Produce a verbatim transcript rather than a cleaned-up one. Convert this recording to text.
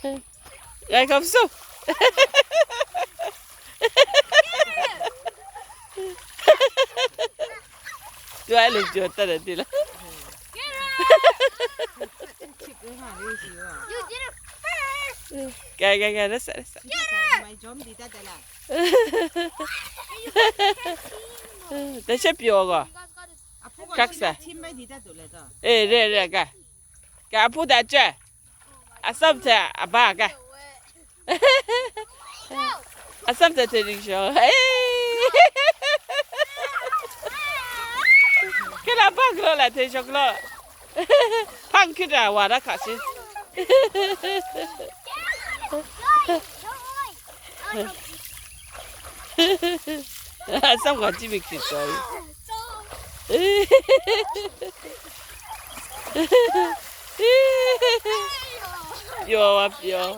Ngai hkam su. Dua ai lung jaw dat ai ti la. You did it first. Gai, gai, gai, rasa, rasa. Da she pyaw ga. Kak sa. Eh, re, re, ga. Ga apu da che. Asam te aba ga. Asam te te ring sho. Eh. Kena bak lo la te shok lo. Hpang hkrit ai wa da hka shi. Atsam gaw chyinmik hkrit taw i. Pyaw wa pyaw.